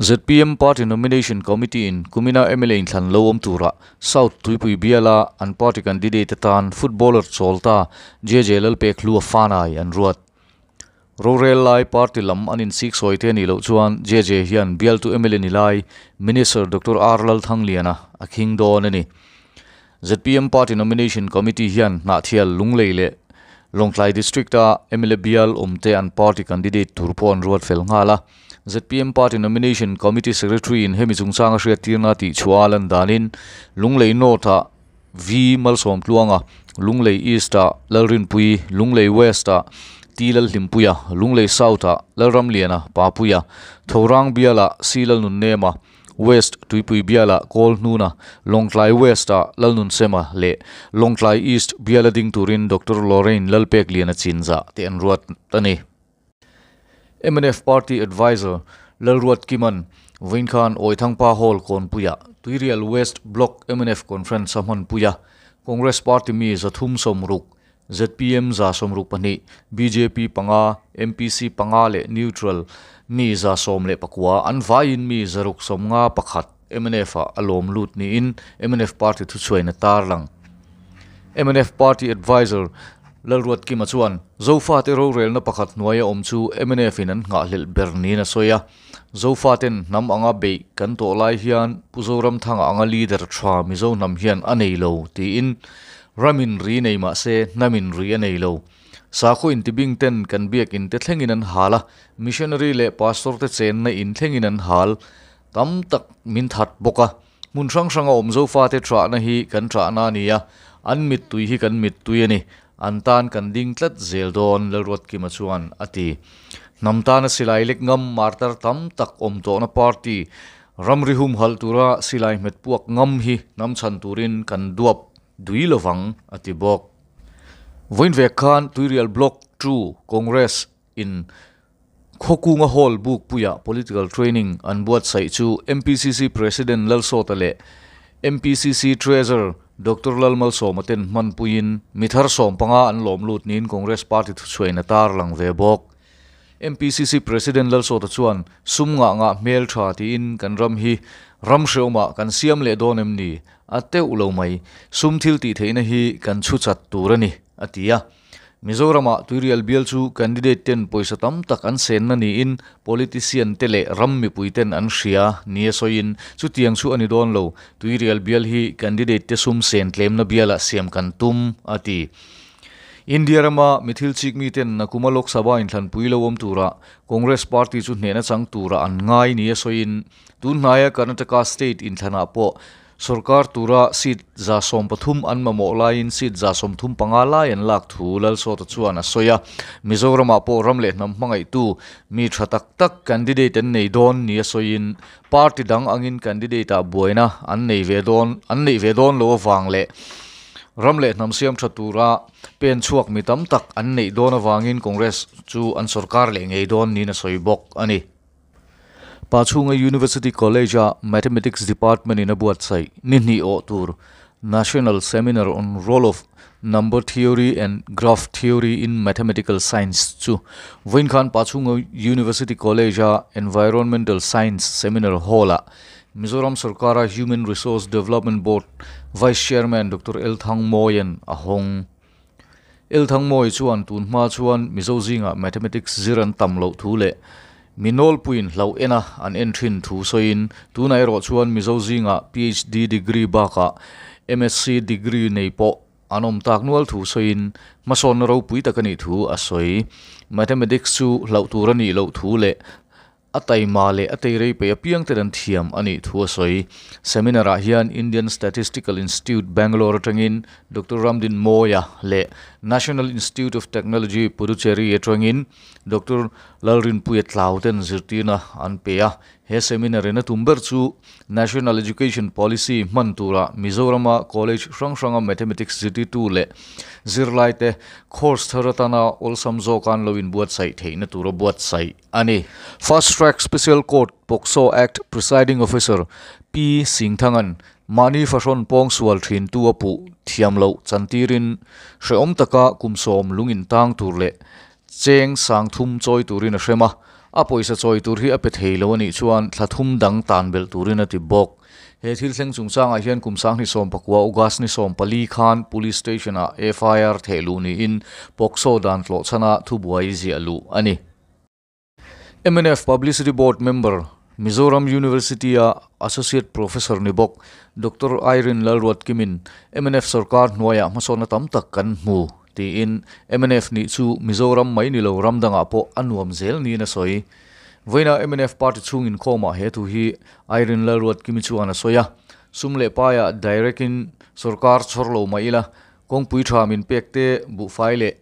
ZPM Party Nomination Committee in kumina mla inthlan lo awm tura South Tuipui biala an party candidate atan footballer chawl ta JJ Lalpekhlua Fanai an ruat. Rorel lai party lam an insiksawi te a nih loh chuan JJ hian bialtu mla ni lai Minister Doctor R Lalthangliana a khing dawn a ni. ZPM Party Nomination Committee hian Hnahthial, Lunglei leh Lawngtlai District-a mla bial awmte an party candidate tur pawh an ruat fel nghal a. ZPM Party Nomination Committee Secretary in hemi chungchanga hriattirna tih chhuah a lan danin Lunglei North-ah V Malsawmtluanga, Lunglei East-ah Lalrinpui, Lunglei West-ah T Lalhlimpuia, Lunglei South-ah Lalramliana, Papuia, Thorang bialah C Lalnunnema, West Tuipui bialah Kawl Hnuna, Lawngtlai West-ah Lalnunsema leh Lawngtlai East biala ding turin Doctor Lorraine Lalpekliana chinzah te an ruat a ni. Mnf Party Adviser Lalruat Kiman vawiin khan Awithangpa Hall Kawnpuiah Tuirial West Block mnf Conference a hmanpui a, Congress Party mi 360, zpm 162, bjp panga, MPC panga leh Neutral mi 119 an vaiin mi 651 mnf ah a lawm lut niin mnf Party thuchhuain a tarlang. Mnf Party Adviser Lalruatkima chuan Zofate rorelna pakhat hnuaia awm chu mnf in an nghahhlelh ber niin a sawi a. Zofaten hnam anga beih kan tawh lai hian Pu Zoramthanga anga leader tha Mizo hnam hian a nei lo tiin ramin ri nei mah se hnamin ri a nei lo. Sakhaw intibing ten kan biakin te thlengin an hal a, missionary leh pastor te chenna in thlengin an hal tam tak min that bawk a. Hmun hrang hranga awm Zofate ṭahna hi kan ṭahna a ni a, an mittui hi kan mittui a ni. An tan kan ding tlat zel dawn, Lalruatkima chuan a ti. Hnam tana silai lek ngam martar tam tak awm tawhna party ramri humhalh tura silai hmet puak ngam hi hnam chhan turin kan duap dui lovang, a ti bawk. Vawiin vek khan Tuirial Block 2 Congress in Khawkunga Hall bukpuiah Political Training an buatsaih chu MPCC President Lalsawta leh MPCC Treasurer Doctor Lalmalsawma ten hmanpuiin mi thar 15 an lawm lut niin Congress Party thuchhuain a tarlang ve bawk. MPCC President Lalsawta chuan sum ngah ngah hmel tha tiin kan ram hi ram hreawmah kan siam leh dawn em ni? A teuh lo mai. Sum thil tih theihna hi kan chhu chat tur a ni, a ti a. Mizoramah Tuirial bial chu candidate ten pawisa tam tak an senna niin politician te leh ram mipui ten an hria nia sawiin chutiang chu a ni dawn lo. Tuirial bial hi candidate te sum sen tlemna bialah siam kan tum, a ti. India rama mi thil chik mi ten Nakuma Lok Sabha inthlanpui lo awm tura Congress party chu hnehna chang tura an ngai nia sawiin tunhnaia Karnataka state inthlanah pawh Sorkar tura seat 13 an mamawh laiin seat 35 lai an lak thu Lalsawta chuan a sawi a. Mizoramah pawh ram leh hnam hmangaihtu mi tha tak tak candidate an nei dawn nia sawiin party dang angin candidate ah buaina an nei ve dawn an neih ve dawn lo avang leh ram leh hnam siam tha tura pen chhuak mi tam tak an neih dawn avangin Congress chu an sorkar leh ngei dawn niin a sawi bawk a ni. Pachhunga University College-a Mathematics Department-in a buatsaih ni hnih awh tur National Seminar on Role of Number Theory and Graph Theory in Mathematical Science chu vawiin khan Pachhunga University College-a Environmental Science Seminar Hall-ah Mizoram sorkara Human Resource Development Board Vice Chairman Doctor L Thangmawia'n a hawng. El Thangmawi chuan tun hma chuan Mizo zingah Mathematics zir an tam loh thu leh mi nawlpuiin hlauh ena an en thin thu sawiin tunah erawh chuan Mizo zingah PhD degree bakah MSc degree nei pawh an awm tak nual thu sawiin hmasawnna ropui tak a nih thu a sawi. Mathematics chu hlauh tur a nih loh thu leh A taima leh a teirei peih apiang ten an thiam a nih thu a sawi. Seminar ah hian Indian Statistical Institute Bangalore atangin Doctor Ramdin Mawia leh National Institute of Technology Puducherry atangin Doctor Lalrinpuia Tlau ten zirtirna an pe a. He seminar in a tum ber chu National Education Policy hman tura Mizorama college hrang hranga Mathematics zirtirtu leh zirlaite course thar atana awlsam zawk an lo inbuatsaih theihna tura buatsaih a ni. Fast Track Special Court POCSO Act Presiding Officer P Singthangan mahni fahrawn pawng sual thin tu a puh thiam loh chantirin hrehawm taka kum 10 lungin tang tur leh cheng 3000 chawi turin a hrem a. A pawisa chawi tur hi a pe thei lo a nih chuan thla thum dang tan belh turin a ti bawk. He thil thleng chungchangah hian kum sang ni 19 August ni 14 khan Police Station-ah FIR theh luh niin POCSO dan tlawh chhana thubuai ziah luh a ni. Mnf Publicity Board Member, Mizoram University-a Associate Professor ni bawk Doctor Irene Lalruatkimin mnf sorkar hnuaiah hmasawnna tam tak kan hmu tiin mnf nih chu Mizoram mai ni lo ram dangah pawh a nuam zel niin a sawi. Vawiina mnf party chhung inkhawmah he thu hi Irene Lalruatkimi chuan a sawi a, sum leh paiah direct-in sorkar chhawr lo mah ila kawngpui tha min pek te, buhfai leh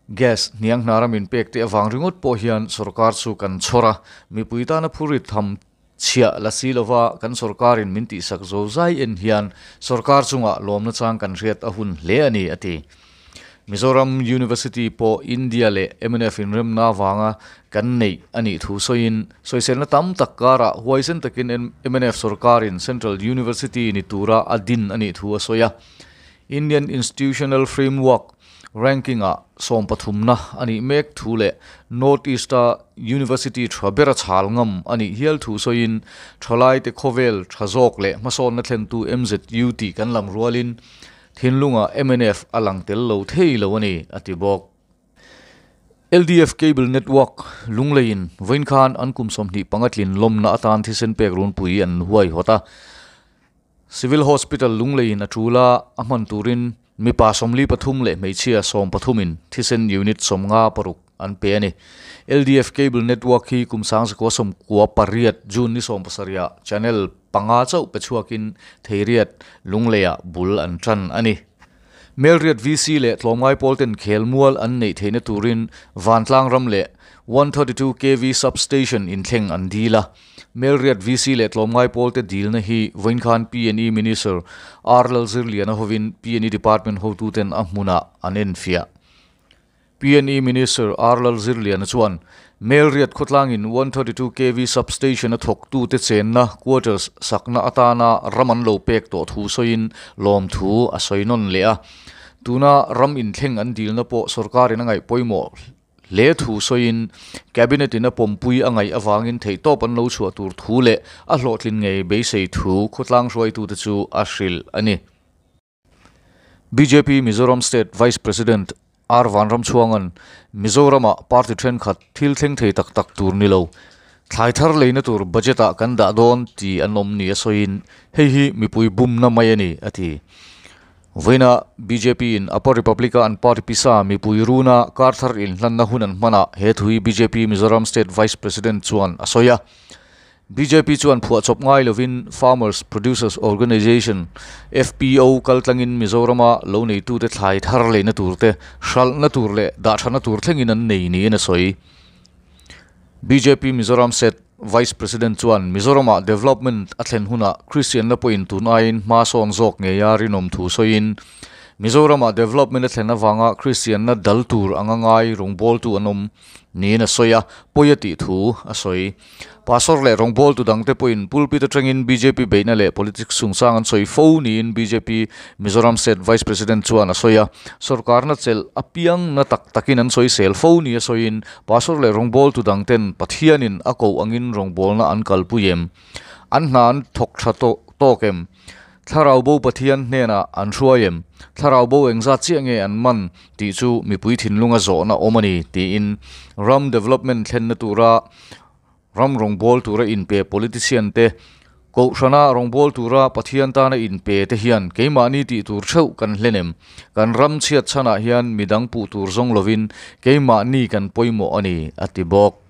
Gas hniang hnara min pek te avang ringawt pawh hian sorkar chu kan chhawr a, mipui tana phurit tham chhiah la si lova kan sorkarin min tihsak zo zai en hian sorkar chungah lawmna chang kan hriat a hun hle a ni, a ti. Mizoram University pawh India leh mnf inremna avanga kan neih a nih thu sawiin sawiselna tam tak karah huaisen takin mnf sorkarin Central University ni tura a din a nih thu a sawi a. Indian Institutional Framework Ranking-ah sawmpathumna a nih mek thu leh North East-a University tha bera chhal ngam a nih hial thu sawiin thalaite khawvel tha zawk leh hmasawnna thlentu MZU tih kan lam rualin thinlungah mnf a lang tel lo thei lo a ni, a ti bawk. LDF Cable Network Lungleiin vawiin khan an kum 25 tlin lawmna atan thisen pek runpui an huaihawt a. Civil Hospital Lungleiin a tul a, a hman turin mipa 43 leh hmeichhia 13 in thisen unit 56 an pe a ni. LDF Cable Network hi kum 1998 June ni 17 ah channel panga chauh pe chhuakin Theiriat Lungleiah bul an tan a ni. Melriat VC leh tlawmngai pawl ten khelmual an neih theihna turin Vantlang ram leh 132 kV Substation inthleng an dil a. Melriat VC leh tlawmngai pawl te dilna hi vawiin khan PNE Minister R Lalzirliana hovin PNE Department hotuten a hmunah an enfiah. PNE Minister R Lalzirliana chuan Melriat khawtlangin 132 kV Substation a thawktute chenna quarters sakna atana ram an lo pek tawh thu sawiin lawmthu a sawi nawn leh a. Tuna ram inthleng an dilna pawh sorkarin a ngaih pawimawh hle thu sawiin Cabinet in a pawmpui a ngaih avangin theihtawp an lo chhuah tur thu leh a hlawhtlin ngei beisei thu khawtlang hruaitute chu a hrilh a ni. Bjp Mizoram State Vice President R Vanramchhuanga'n Mizoramah party thenkhat thil thleng thei tak tak tur ni lo, thlai thar leina tur budget ah kan dah dawn ti an awm ni a sawiin hei hi mipui bumna mai a ni, a ti. Vawiina bjp in Upper Republic-a an party pisa mipui runa kar thar inhlanna hun an hmanah he thu hi bjp Mizoram State Vice President chuan a sawi a. Bjp chuan phuahchawp ngai lovin Farmers Producers Organisation, FPO, kaltlangin Mizorama lo neitute thlai thar leina tur te, hralhna tur leh dahthana tur thlengin an nei niin a sawi. Bjp Mizoram State Vice President chuan Mizoramah development a thlen hunah Kristianna pawhin tun aiin hma sawn zawk ngeia rinawm thu sawiin Mizoramah development a thlen avanga Kristianna dal tur anga ngai rawngbawltu an awm niin a sawi a, pawi a tih thu a sawi. Pastor leh rawngbawltu dangte pawhin pulpit atangin bjp beihna leh politics chungchang an sawi fo niin bjp Mizoram State Vice President chuan a sawi a. Sorkarna chelh apiang na tak takin an sawi sel fo ni a sawiin Pastor leh rawngbawltu dangten Pathianin a koh angin rawngbawlna an kalpui em? An hna an thawk tha tawk em? Thlarau bo Pathian hnenah an hruai em? Thlarau bo engzat chiah nge an man tih chu mipui thinlunga zawhna awm a ni tiin ram development thlenna tura ram rawngbâwl tura inpe politician te, Kohhrana rawngbâwl tura Pathian tana inpe te hian keimahni tih tur theuh kan hlen em? Kan ram chhiat chhanah hian midang puh tur zawng lovin keimahni kan pawimawh a ni, a ti bawk.